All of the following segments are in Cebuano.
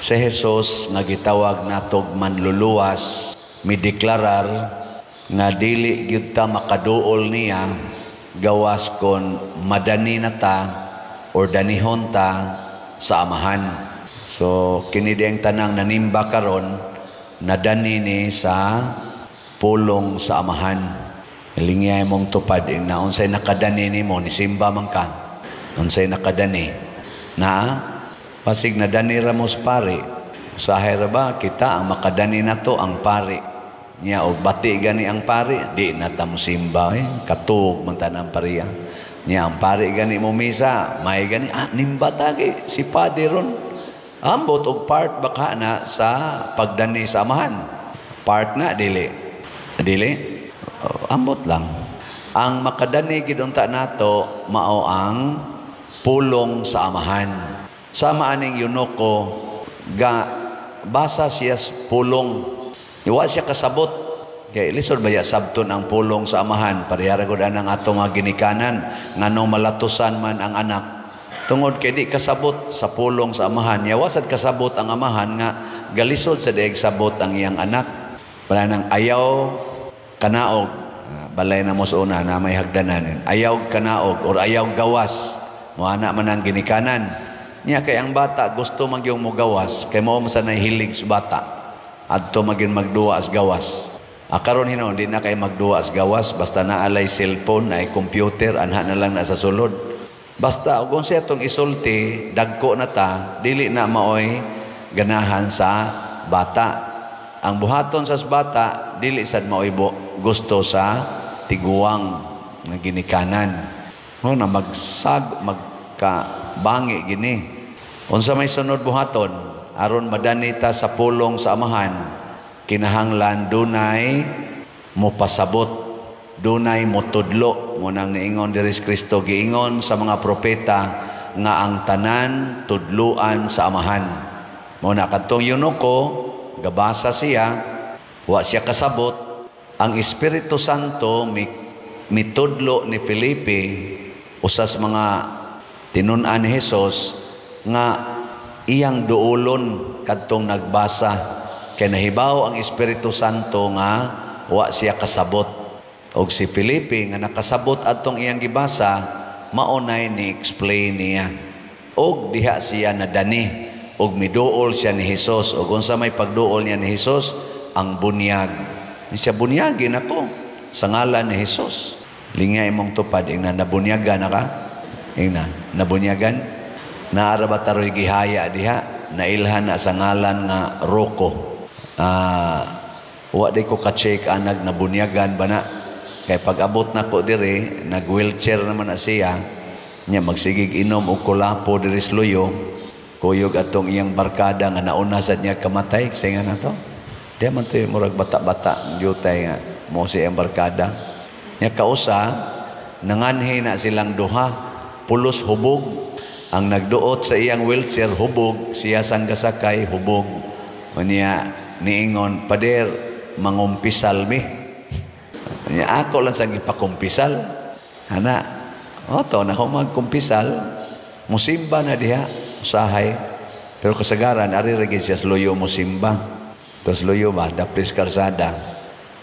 Si Jesus nga gitawag natog Manluluwas, mideklarar nga dili gyud ta makaduol niya gawas kon madani na ta or danihon ta sa Amahan. So kini diyang tanang nanimba karon, nadani ni sa pulong sa Amahan. Lingya mong tupad na unsay nakadani nimo, nisimba man ka. Unsay nakadani? Na pasig nadani ra mo sa pari. Usahay ra ba kita ang makadani nato ang pari. Nya og bati gani ang pari, di na ta mosimba eh. Katug man ta ng pariya. Nya ang pari gani mo misa, may gani nimba ta kay si padi ron. Ambot og part baka na sa pagdani sa Amahan. Part na dili. Dili? Oh, ambot lang. Ang makadani gid unta nato mao ang pulong sa Amahan. Sama aning eunuko, ga basa siya sa pulong. Wa siya kasabot. Kay lisod ba ya sabton ang pulong sa Amahan? Parehara gud anang atong mga ginikanan, nganong malatusan man ang anak tungod kay di kasabot sa pulong sa Amahan. Ya wasad kasabot ang Amahan nga galisod sa dieg sabot ang iyang anak. Para nang ayaw kanaog, balay na mo sa una na may hagdanan. Ayaw kanaog or ayaw gawas. Moana man ang ginikanan. Nya kay ang bata gusto magyong mogawas kay mao man sa nahilig sa bata. Adto magin magduwa as gawas. Karon hinuon di na kay magduwa as gawas, basta naalay cellphone, na computer, anha na lang na sa sulod. Basta og unsa atong isulti, dagko na ta, dili na maoy ganahan sa bata. Ang buhaton sa bata dili sad maoy gusto sa tiguang nga ginikanan. Mo na magsag magkabangi gini. Unsa may sunod buhaton aron madani ta sa pulong sa Amahan? Kinahanglan dunay mopasabot, dunay motudlo. Mo nang niingon diri si Kristo, giingon sa mga propeta nga ang tanan tudluan sa Amahan. Mo na kadtong eunuko, gabasa siya, wa siya kasabot. Ang Espiritu Santo mitudlo ni Felipe, usas mga tinun-an ni Jesus, nga iyang duolon kadtong nagbasa kay nahibaw ang Espiritu Santo nga wa siya kasabot. Og si Felipe nga nakasabot adtong iyang gibasa, maunay ni explain niya og diha siya nadani og miduol siya ni Hesus. Og unsa may pagduol niya ni Hesus? Ang bunyag ni siya, "Bunyagin ako sa ngalan ni Hesus." Lingay imong tupad, ingna nabunyagan na ka, ingna nabunyagan naara ba taroy gihaya diha, nailhan na sa ngalan nga Rocco. Wa di ko ka-check anag nabunyagan ba na, kay pag abot na ko diri, nag wheelchair naman na siya. Nya magsigig inom og kulapo diri sa luyo, kuyog atong iyang barkada nga nauna sad niya kamatay. Kasi nga na to di man to murag bata-bata jutay nga mo si iyang barkada. Nya kausa nanganhi na silang duha, pulos hubog. Ang nagduot sa iyang wheelchair hubog, siya sang gasakay hubog. Unya niingon, "Pader, mangumpisal mi." Unya ako lang sang ipakumpisal ana o to na magkumpisal, musimba na diha usahay. Pero kasagaran ari ra gid siya sa luyo musimba. Tos luyo ba daplis karsada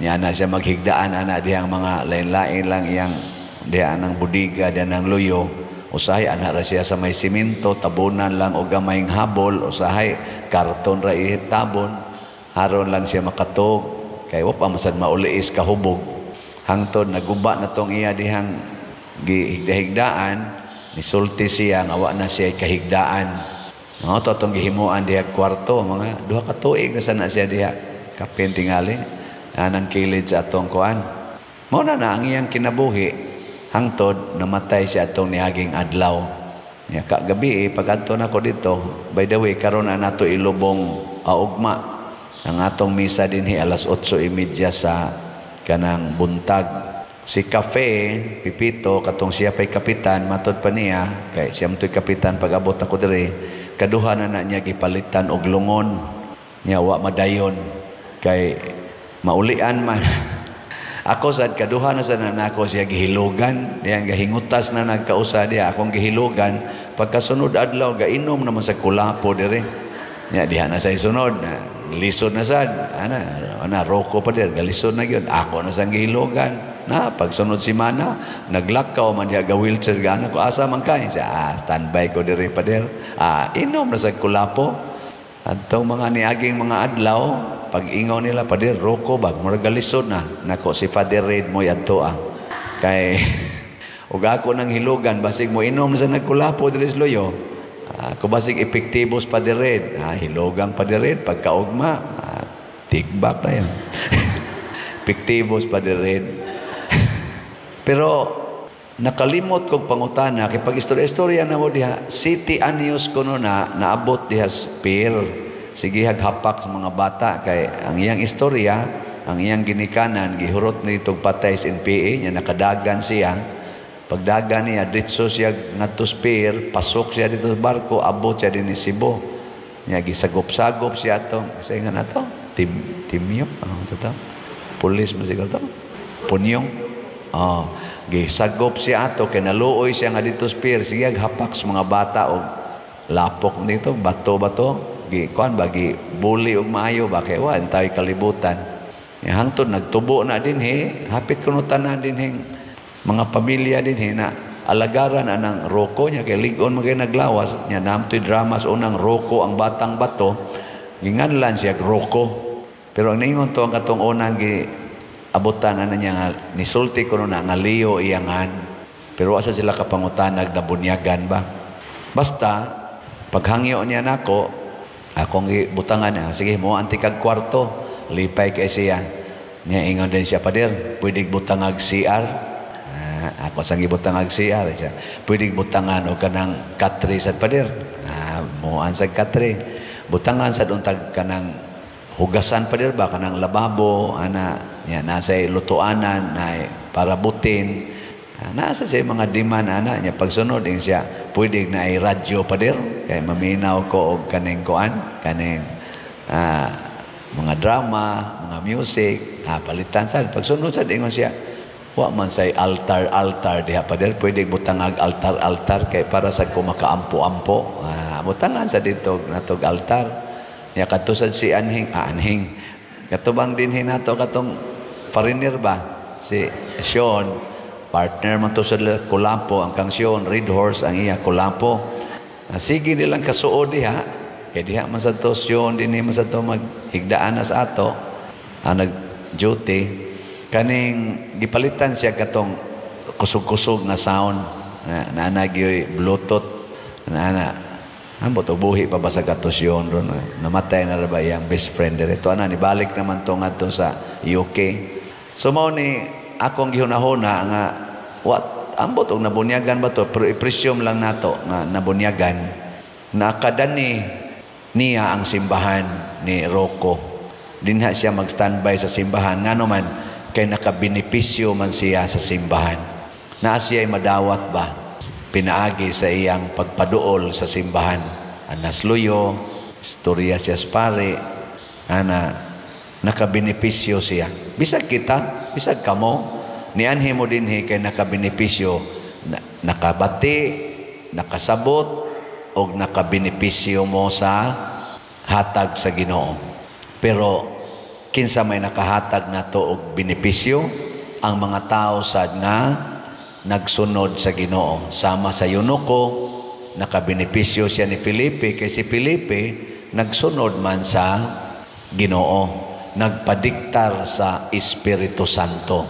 niya na siya maghigdaan ana diha, ang mga lain-lain lang iyang diha ng budiga diha ng luyo. Usahay ana ra siya sa may simento, tabunan lang og gamayng habol, usahay karton ra itabon aron lang siya makatog kay wa pa masad mauliis kahubog. Hangtod naguba na tong iya dihang gihigda-higdaan, nisulti siya nga wa na siya kahigdaan. No, to atong gihimuan diha kwarto, mga 2 ka tuig na sana siya diha. Kapin tingali anang kilid sa atong kuan. Mao na na ang iyang kinabuhi hangtod namatay siya atong niaging adlaw. Ya kagabi eh, pag-adto nako dito, by the way, karon na nato ilubong ugma. Ang atong misa dinhi alas 8:30 sa kanang buntag. Si Cafe, Pipito, katong siya pa'y kapitan, matod pa niya, kay siya mato'y kapitan pag abot ako diri, kaduha na na niya gipalitan og lungon. Niya wa madayon kay maulian man. Ako sad kaduha na sad na nako siya gihilugan, diyan gahingutas na nagkausa diya akong gihilugan, pagkasunod adlaw gainom naman sa kulapo dire. Nya diha na sa isunod na lisod na sad ana ana roko pa dir, galisod na gyud. Ako na sang gihilogan na pagsunod simana, naglakaw man diha, ga wheelchair gana ko. "Asa man kay?" Siya, "Ah, standby ko diri, pader." Ah, inom na sa kulapo adtong mga niaging mga adlaw. Pag ingaw nila, "Pader, roko ba?" Murag galisod na nako. Si Father Red mo adto, ah, kay ug ako nang hilugan, basig mo inom sa nagkulapo diri sa Luyo. Ako basig epektibo sa Father Red. Ah, hilogang Father Red pagkaugma, ah, tigbak na yun. Epektibo sa Father Red. Pero nakalimot kog pangutana kay pag istorya-istorya na mo diha, City Anios kuno na naabot diha sa pier. Sige hapak sa mga bata kay ang iyang istorya, ang iyang ginikanan gihurot ni patay sa NPA niya, nakadagan siya. Pagdagan niya, ditso siya ngadto sa pier, pasok siya dito sa barko, abot siya din ni Cebu. Niya gisagop-sagop siya ato. Kasi nga na to, Tim Timyo, ano to? Pulis mo siguro to? Punyong. Oh, gisagop siya ato kay naluoy siya nga dito sa pier, sige hapak sa mga bata og lapok dito, bato-bato, gi kuan ba, gi buli og maayo ba kay wa tayo kalibutan. Ya, hangtod nagtubo na dinhi, hapit kuno tanan dinhi mga pamilya dinhi na alagaran anang roko niya kay lig-on man kay naglawas niya. Namtoy drama sa unang Roko ang Batang Bato, ginganlan siya Roko. Pero ang ningon to, ang katong unang gi abutan ana niya nga nisulti kuno na nga Leo iyangan, pero asa sila kapangutanag nabunyagan ba. Basta paghangyo niya nako, akong gibutangan niya, "Sige mo anti kag kwarto." Lipay kay siya niya. Ingon din siya, "Pader, pwede butangag CR?" Ah, ako sang gibutangag CR siya. "Pwede butangan og kanang katre sad, pader?" Ah, moan sa katre. "Butangan sad untag kanang hugasan, pader ba, kanang lababo ana." Niya nasa lutuanan na para butin. Ah, nasa siya mga demand ana niya. Pagsunod ing siya, "Pwede na ay radyo, pader, kay maminaw ko og kaning kuan, kaning mga drama, mga music." Ah, palitan sad. Pagsunod sad ingon siya, "Wa man say altar altar diha, pader, pwede butangag altar altar kay para sa ko makaampo-ampo." Ah, butangan sa dito natog altar niya. Kadto sad si anhing, ah, anhing katubang dinhi nato, katong foreigner ba, si Sean, partner man to sa Kulapo. Ang kang Sean, Red Horse ang iya Kulapo. Ah, sige nilang kasuod diha kay diha man sa to Sean, dinhi man sa to maghigdaan na sa ato ang nag duty. Kaning gipalitan siya katong kusog-kusog nga sound na na gyoy Bluetooth na na. Ambot buhi pa ba sa katusyon ron? Namatay na ra ba iyang best friend dire to ana? Nibalik naman to ngadto sa UK. So mao ni akong gihunahuna nga what ambot og nabunyagan ba to, pero i-presume lang nato nga nabunyagan, nakadani niya ang simbahan ni Rocco. Dinha siya mag-standby sa simbahan, ngano man kay nakabenepisyo man siya sa simbahan. Naa siya madawat ba pinaagi sa iyang pagpaduol sa simbahan. Anas luyo, istorya siya sa pare, ana, nakabenepisyo siya. Bisag kita, bisag kamo, nianhi mo dinhi kay nakabenepisyo, na, nakabati, nakasabot, og nakabenepisyo mo sa hatag sa Ginoo. Pero kinsa may nakahatag nato og benepisyo? Ang mga tao sad nga nagsunod sa Ginoo. Sama sa eunuko, nakabenepisyo siya ni Felipe kay si Felipe nagsunod man sa Ginoo, nagpadiktar sa Espiritu Santo.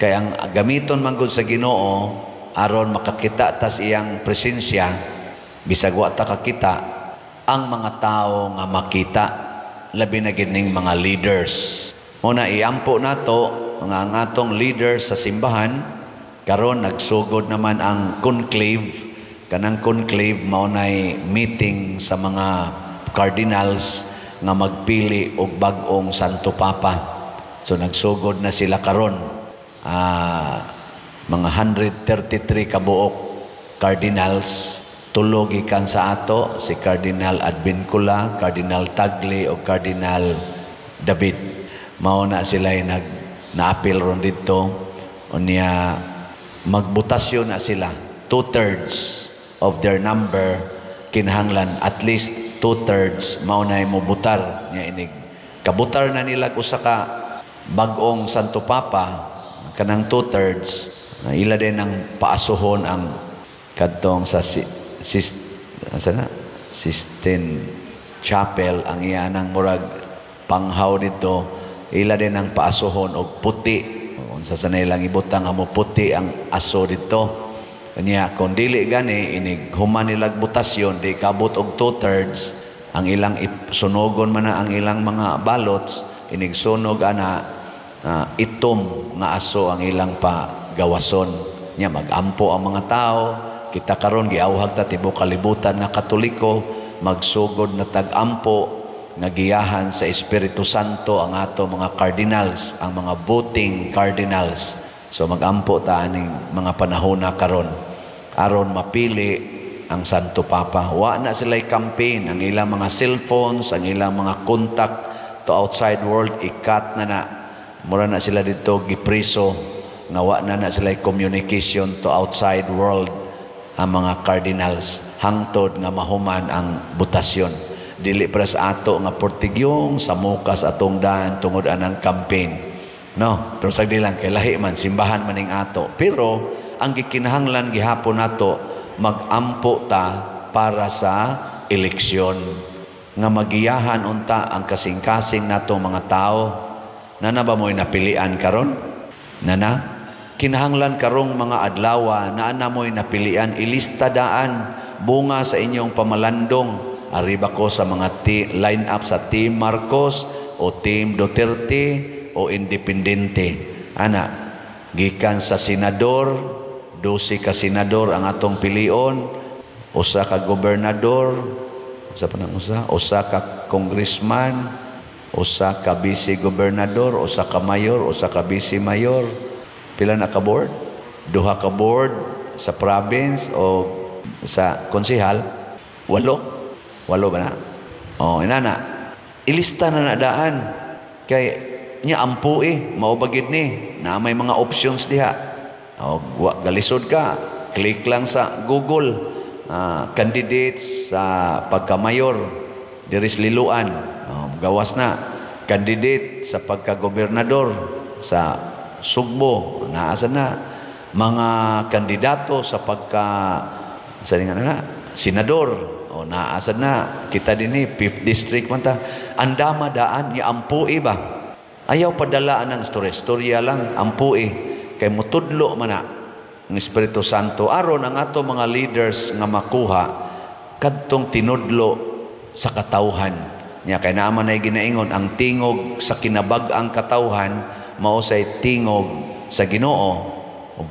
Kay ang gamiton man gud sa Ginoo aron makakita tas iyang presensya, bisag wa ta kakita, ang mga tao nga makita, labi na gid ning mga leaders. Muna iampo nato nga ang atong leaders sa simbahan karon nagsugod naman ang conclave. Kanang conclave mao nay meeting sa mga cardinals nga magpili og bag-ong Santo Papa. So nagsugod na sila karon. Mga 133 kabuok cardinals, tulo gikan sa ato, si Cardinal Advincula, Cardinal Tagle o Cardinal David. Mao na sila nag naapil ron didto. Unya magbotasyon na sila. Two-thirds of their number kinahanglan, at least least two-thirds mao na mo butar nya. Inig kabutar na nila usa ka bag-ong Santo Papa, kanang two-thirds na ila din ang paasuhon ang kadtong sa si, sis, asa na? Sistine Chapel, ang iya nang murag panghaw dito, ila din ang paasuhon og puti. Unsa sa ilang ibutang amo puti ang aso dito. Kanya kung dili gani, inig human nilag botasyon, di kabot og two-thirds, ang ilang sunogon man na ang ilang mga ballots. Inig sunog ana, itom nga aso ang ilang pa gawason. Nya magampo ang mga tao. Kita karon giawhag ta tibuok kalibutan nga Katoliko, magsugod na tag-ampo nga giyahan sa Espiritu Santo ang ato mga cardinals, ang mga voting cardinals. So magampo ta aning mga panahon na karon aron mapili ang Santo Papa. Wa na sila'y campaign. Ang ilang mga cellphones, ang ilang mga contact to outside world, i-cut na na. Mura na sila dito gipriso nga wa na na sila'y communication to outside world ang mga cardinals hangtod nga mahuman ang botasyon. Dili para sa ato nga portigyong sa mukas atong daan tungod anang campaign. No, pero sagdi lang kay lahi man simbahan maning ato. Pero ang gikinahanglan gihapon nato, magampo ta para sa eleksyon nga magiyahan unta ang kasing-kasing nato mga tao. Nana ba mo'y napilian karon? Nana? Kinahanglan karong mga adlawa na ana mo'y napilian, ilista daan bunga sa inyong pamalandong. Ariba ko sa mga line up sa Team Marcos o Team Duterte o independente. Ana, gikan sa senador, 12 ka senador ang atong pilion, usa ka gobernador, usa pa nang usa, usa ka congressman, usa ka vice gobernador, usa ka mayor, usa ka vice mayor. Pila na ka board? Duha ka board sa province o sa konsehal, walo. Walo ba na? Oh, inana. Ilista na na daan. Kay nya ampo eh, mao ba gid ni na may mga options diha. O, wa galisod ka, click lang sa Google, candidates sa pagka-mayor diri sa Liloan. Oh, gawas na. Candidate sa pagka-gobernador sa Sugbo, naasa na. Mga kandidato sa pagka sa nga na senador, o naasa na. Kita dinhi, 5th district man ta. Andama daan ya, ampo ba. Ayaw padala ang storya, storya lang, ampo eh. Kay mutudlo man na ang Espiritu Santo aron ang ato mga leaders nga makuha kadtong tinudlo sa katawhan. Nya kay naa man ay ginaingon, ang tingog sa kinabag-ang katawhan mao say tingog sa Ginoo,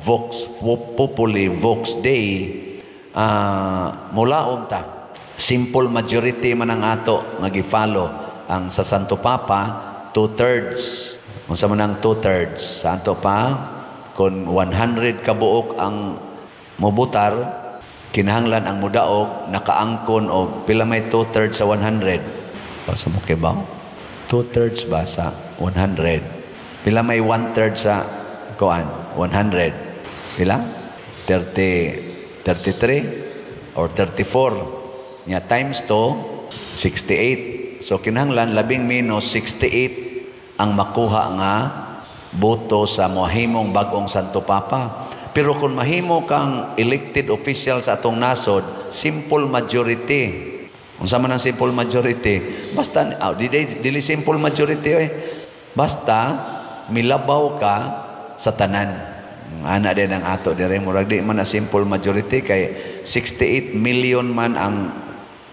vox populi vox Dei. Mulaom ta. Simple majority man ang ato nga gi-follow ang sa Santo Papa, two-thirds. Unsa man ang two-thirds sa ato pa? Kung 100 ka buok ang mobutar, kinahanglan ang mudaog nakaangkon og pila may two-thirds sa 100? Sa mo kibaw? Two-thirds ba sa 100? Pila may one-third sa kuan 100? Pila? 30, 33 or 34 nya times 2, 68. So kinahanglan labing minus 68 ang makuha nga boto sa mohimong bag-ong Santo Papa. Pero kung mahimo kang elected official sa atong nasod, simple majority. Unsa man ang simple majority? Basta dili, dili simple majority eh. Basta milabaw ka sa tanan. Ana din ang ato dire, murag di man na simple majority kay 68 million man ang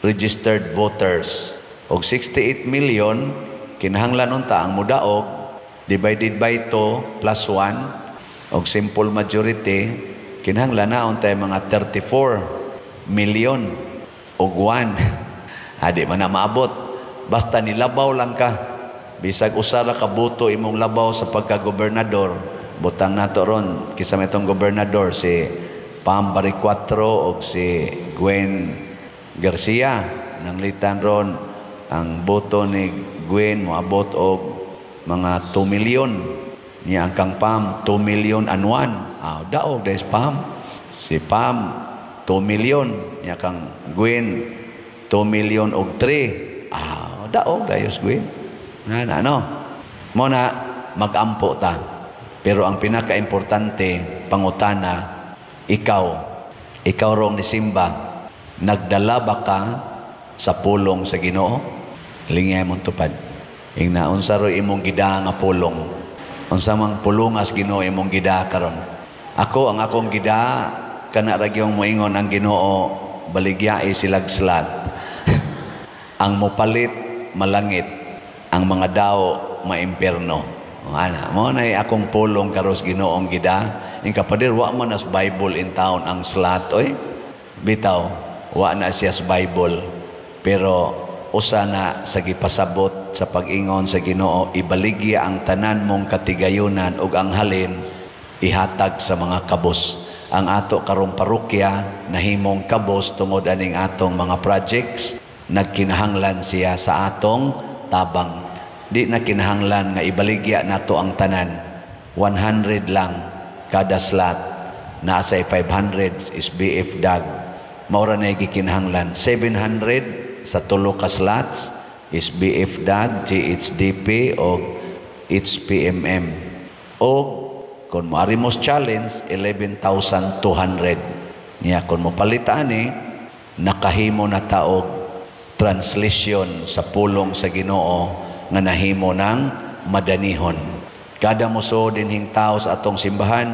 registered voters. Og 68 million, kinahanglan unta ang mudaog divided by 2 plus 1 og simple majority, kinahanglan na untay mga 34 million og 1. Adi man na maabot. Basta nilabaw lang ka. Bisag usa ra ka boto imong labaw sa pagka-gobernador, butang nato ron kisa may itong gobernador, si Pam Baricuatro og si Gwen Garcia. Nanglitan ron ang boto ni Gwen moabot og mga 2 million. Niya ang kang Pam 2 million and 1. Ah, daog dahil Pam. Si Pam 2 million, niya kang Gwen 2 million og 3. Ah, daog dayos gwin. Na na no. Mo na magampo ta. Pero ang pinaka-importante, pangutana, ikaw, ikaw rong ni Simba, nagdala ba ka sa pulong sa Ginoo? Lingay mong tupad. Ingna, unsa ro imong gida nga pulong? Unsa mang pulungas Ginoo imong gida karon? Ako, ang akong gida, kana ra gyung moingon ang Ginoo, baligyai silag slat. Ang mopalit malangit, ang mga daw maimpierno. Ana, mo na akong pulong karos Ginoong gida. Ing kapadir, wa man as Bible in town ang slat oy. Bitaw, wa na siya sa Bible. Pero usa na sa gipasabot sa pag-ingon sa Ginoo, ibaligya ang tanan mong katigayunan ug ang halin ihatag sa mga kabos. Ang ato karong parokya nahimong kabos tungod aning atong mga projects, nagkinahanglan siya sa atong tabang. Di na kinahanglan nga ibaligya nato ang tanan. 100 lang kada slot. Naa say 500 is BF DAG. Maura na gikinahanglan. 700 sa tulo ka slots is BF DAG, GHDP o HPMM. O kung moari mo challenge, 11,200. Niya kung mo palitan ni, nakahimo na taog translation sa pulong sa Ginoo nga nahimo ng madanihon. Kada muso dinhing tao sa atong simbahan,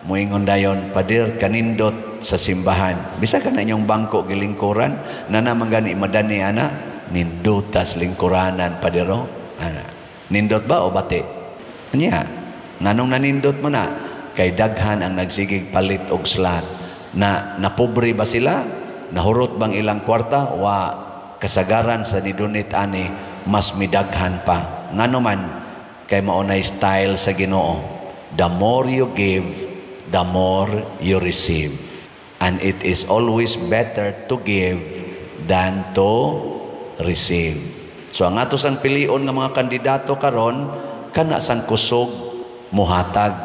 muingon dayon, "Padir, kanindot sa simbahan." Bisa ka na inyong bangko gilingkuran, na naman gani madani ana, nindutas lingkuranan, padero. Ana. Nindot ba o bati? Anya, nganong nanindot mo na? Kay daghan ang nagsigig palit og slot. Na napobre ba sila? Nahurot bang ilang kwarta? Wa. Kasagaran sa nidunit ani mas midaghan pa. Ngano man, kay maunay style sa Ginoo. The more you give, the more you receive. And it is always better to give than to receive. So ang ato sang pilion nga mga kandidato karon, kana sang kusog muhatag,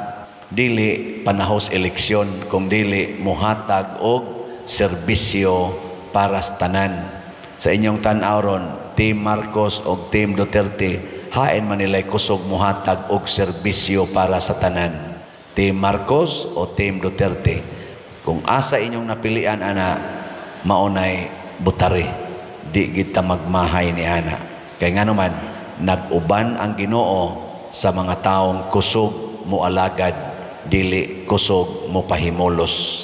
dili panahos eleksyon, kung dili muhatag og serbisyo para sa tanan. Sa inyong tan-aw ron, Team Marcos o Team Duterte, hain man nila'y kusog muhatag og serbisyo para sa tanan? Team Marcos o Team Duterte? Kung asa inyong napilian ana, maunay butari. Di kita magmahay ni ana. Kay nga naman, nag-uban ang Ginoo sa mga taong kusog mo alagad, dili kusog mo pahimulos.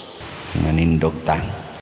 Manindog ta.